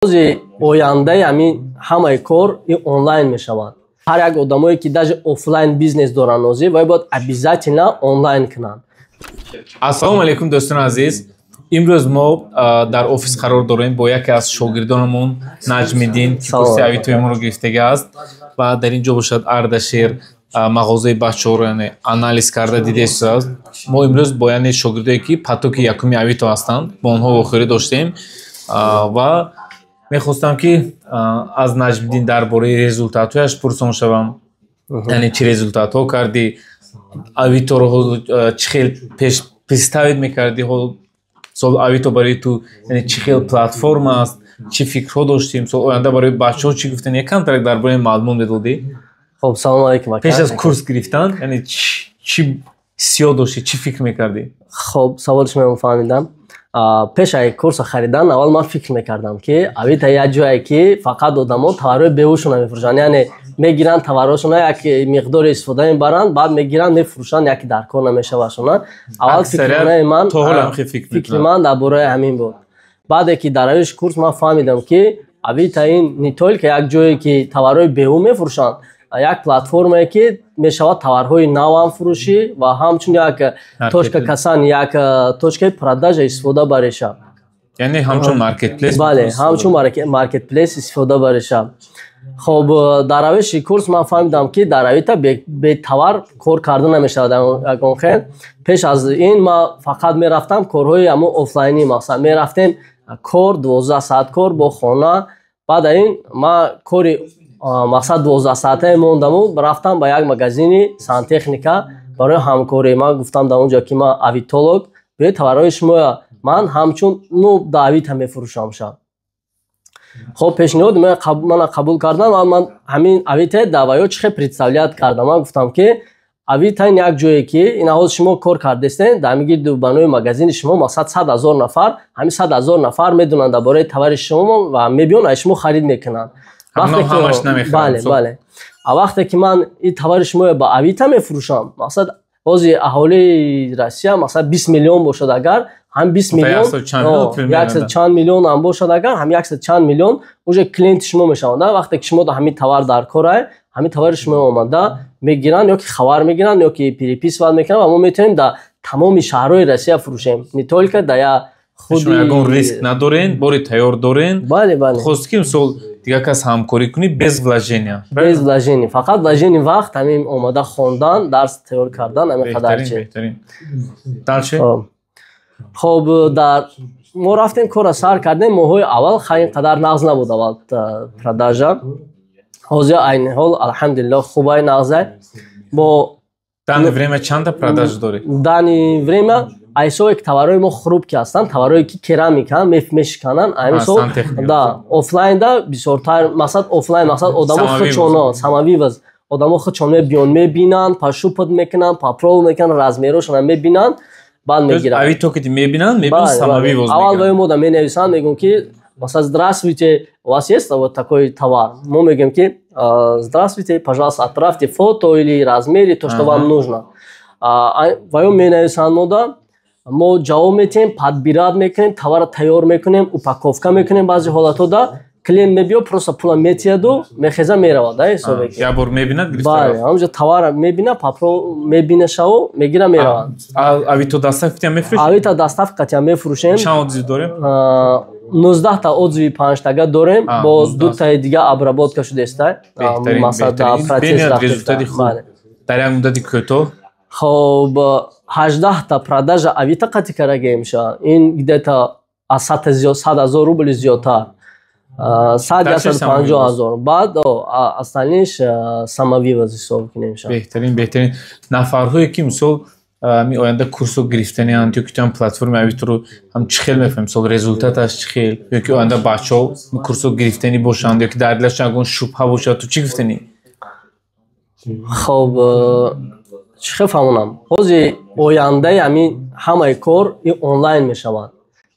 Ози ояндаи ҳамин ҳамаи кор ин онлайн мешавад. Ҳар як одамое, ки даже офлайн бизнес доранд, озӣ вай бояд обязательно онлайн кунанд. Ассалому алайкум, дӯстони азиз! Имрӯз мо дар офис қарор дорем бо яке аз шогирдонамон, Наҷмиддин, ки курси Авитои моро гирифтага аст, ва дар ин ҷо бошад Ардашер мағозаи бачаҳоро, яъне, анализ карда дидааст. Мо имрӯз бо, яъне, шогирдое, ки потоки якуми Авито ҳастанд, бо онҳо вохӯрӣ доштем ва мехостам, ки аз Наҷмиддин дар бораи результатҳояш пурсон шавам, яъне чӣ результатҳо кардӣ, Авиторо чӣ хел пеш представить мекардӣ, сол Авито барои ту, яъне, чӣ хел платформа аст, чӣ фикрҳо доштӣ, мисол, оянда барои бачаҳо чӣ гуфтан. Якамтарак дар бораи маълумот медодӣ. Хоб, салому алайкум. Пеш аз курс гирифтан, яъне, чӣ ҳиссиёт доштӣ, чӣ фикр мекардӣ? Хоб, саволи шумо фаҳмидам. Пеш аз курсо харидан аввал ман фикр мекардам, ки Авито як ҷое, ки фақат одамо товарҳои беҳушона мефурӯшанд, яъне мегиранд товарҳошона, як миқдоре истифода мебаранд, баъд мегиранд, мефурӯшанд, яке дар кор намешавашона. Аввал фикри ман дар бораи ҳамин буд. Баъде ки дар равиши курс ман фаҳмидам, ки Авито ин не только як ҷое, ки товарҳои беҳу мефурӯшанд, як платформае, ки мешавад товарҳои навам фурӯшӣ ва ҳамчун як точка касания, як точкаи продажа истифода бареша. Яъне ҳамчун маркетплейс. Бале, ҳамчун маркетплейс истифода бареша. Хоб, дар равиши курс ман фаҳмидам, ки дар Авито бетовар кор карда намешавад ягон хел. Пеш аз ин ман фақат мерафтам корҳои ҳамон офлайнӣ, мақсад, мерафтем кор, 12 саат кор бо хона. Баъд ин ман кори, мақсад, 12 саатае мондаму рафтам ба як магазини сантехника барои ҳамкорӣ. Ман гуфтам дар он ҷо, ки ман авитолог, биёед, товарҳои шумоя ман ҳамчун, ну, да Авито мефурӯшам ша. Хоб, пешниҳоди мана қабул кардам ва ман ҳамин Авито даваё чӣ хел представлять кардам. Ман гуфтам, ки Авито ин як ҷое, ки ин ҳоз шумо кор кардестен, дар ҳамин гирду банои магазини шумо, мақсад, 100 000 нафар, ҳамин 100 000 нафар медонанд дар бораи товари шумо ва мебиён, аз шумо харид мекунанд. Бале, а вақте ки ман ин товари шуморо ба Авито мефурӯшам, мақсад, ҳози аҳолии Россия, мақсад, 20 миллион бошад агар, ҳам 20 миллион, яксад чанд миллион ҳам бошад агар, ҳам яксад чанд миллион уже клиенти шумо мешаванд. Вақте ки шумо ҳамин товар дар корае, ҳамин товари шумо омада мегиранд ё ки хабар мегиранд, ё ки переписывать мекунанд, ва мо метавонем дар тамоми шаҳрҳои Россия фурӯшем, не только дар я худи. Ягон риск надорен, бори тайёр дорен. Бале. Хост ки, мисол, дигар кас ҳамкорӣ кунӣ без вложения. Без вложения, фақат вложение вақт, ҳамин омада хондан, дарс тайёр кардан, ҳамин қадар. Чи дальше? Хоб, дар мо рафтем, корра сар кардем. Моҳҳои аввал хай ин қадар нағз набуд аввал продажа. Ҳозир, айни ҳол, алҳамдулилло, хубай, нағзай мо. Данный время чанда продажа доред? Данный время айсое ки товарҳои мо хрупкий ҳастанд, товарҳое ки керамика мешикананд, аймисол да офлайнда бисёртар, мақсад, офлайн, мақсад, одамо худшоно самовывоз, одамо худшон мебиён, мебинанд, пощупать мекунанд, попробовать мекунанд, размерошона мебинанд, баъд мегиранд. Авито ки мебинанд, мебинанд, самовывоз. Аввал ба мода менависанд, мегӯям, ки масалан: «Здравствуйте, у вас есть вот такой товар?» Мо мегӯем, ки: «Здравствуйте, пожалуйста, отправьте фото или размеры, то, что вам нужно». Ва ё менависанд мода, мо ҷавоб метиҳем, подбирать мекунем, товарро тайёр мекунем, упаковка мекунем. Баъзе ҳолатҳода клиент мебиё, просто пула метиҳаду мехеза, меравад да ҳисобе. Як бор мебинад. Бале, ҳамҷо товарро мебина, папро мебинашаву мегира, меравад. Авито доставка мефурӯшед? Авито доставка тиам мефурӯшем. Чанд отзыв дорем? 19-та отзыви панҷтага дорем, бо дутаи дига обработка шудеста. Результати хуб дар як муддати кӯтоҳ. Хоб, 18-та продажа Авито қатӣ карагемша, ин где-то аз садта зиёд, 100 000 рубли зиёдтар, сад, 150 000. Баъд остальныйш самовывоз ҳисоб кунемша. Беҳтарин, беҳтарин. Нафарҳое, ки, мисол, ми оянда курсо гирифтанианд ё ки туам платформаи Авиторо ҳам чӣ хел мефаҳмем, мисол, результаташ чӣ хел, ё ки оянда бачаҳо курсо гирифтанӣ бошанд, ё ки дар дилашон ягон шубҳа бошад, ту чӣ гуфтанӣ? Хоб, чӣ хел фаҳмонам? Ҳози ояндаи ҳамин ҳамаи кор ин онлайн мешавад.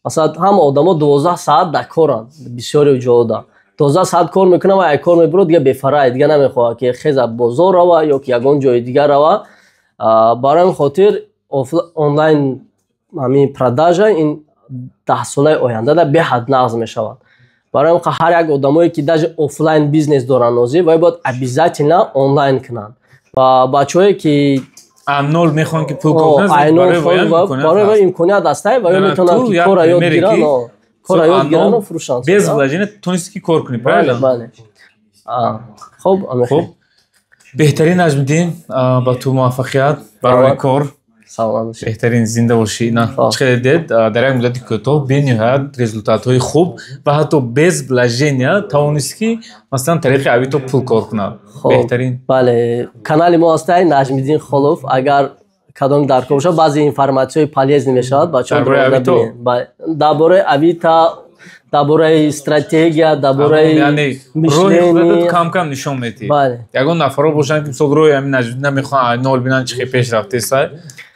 Масалан, ҳама одамо 12 саат дар коранд, бисёри ҷода 12 саат кор мекунанд ва як кор мебурад, дига бефарай, дига намехоҳад, ки хеза бозор рава ё ки ягон ҷои дигар рава. Барои ҳамин хотир онлайн ҳамин продажа ин 10 солаи ояндада беҳад нағз мешавад. Барои он ҳар як одамое, ки даже офлайн бизнес доранд, нозир вай бояд обязательно онлайн кунанд. Ва бачаҳое, ки нол мехоҳанд, ки пул кор кунанд, барои вай имконият ҳастай ва ё метавонанд, ки кора ёд гиранд, кора ёд гирану фурӯшанд. Без вложения тонисти, ки кор кунӣ, правильно? Бале, хуб. Хуб, беҳтарин, Наҷмиддин, ба ту муваффақият барои кор. Саломат бошед. Беҳтарин, зинда бошӣ. На, чӣ хеле дед, дар як муддати кӯтоҳ бениҳоят результатҳои хуб ва ҳатто без вложения тавонист, ки масалан тариқи Авито пул кор кунад. Беҳтарин. Бале, канали мо ҳастай, Наҷмиддин Холов. Агар кадом даркор бошад, баъзе информатсияҳои полезный мешавад, бачаҳо, дар бораи Авито, дар бораи стратегия, дар бораи мышление кам кам нишон медиҳӣ. Бале. Ягон нафарҳо бошанд, ки мисол роҳи ҳамин Наҷмиддин мехоҳанд нол бинанд, чӣ хел пеш рафтесай,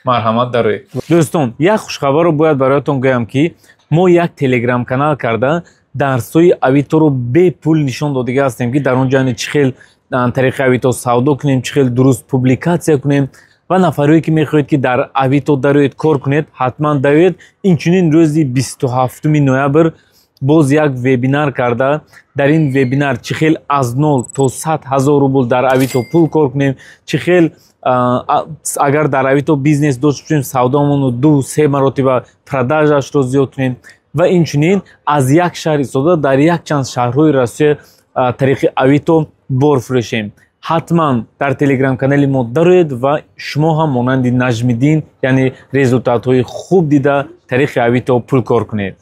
марҳамат, дароед. Дӯстон, як хушхабарро бояд бароятон гӯям, ки мо як телеграм-канал карда, дарсҳои Авиторо бепул нишон додига ҳастем, ки дар он ҷо чӣ хел тариқи Авито савдо кунем, чӣ хел дуруст публикатсия кунем. Ва нафарое, ки мехоҳед, ки дар Авито дароед, кор кунед, ҳатман дароед. Инчунин рӯзи 27 ноябр боз як вебинар карда, дар ин вебинар чӣ хел аз нол то 100 000 рубл дар Авито пул кор кунем, чӣ хел агар дар Авито бизнес дошта бошем, савдоамонро ду се маротиба продажашро зиёд кунем ва инчунин аз як шаҳр истода дар якчанд шаҳрҳои Россия тариқи Авито бор фурӯшем. Ҳатман дар телеграм-канали мо дароед ва шумо ҳам монанди Наҷмиддин, яъне результатҳои хуб дида, тариқи Авито пул кор кунед.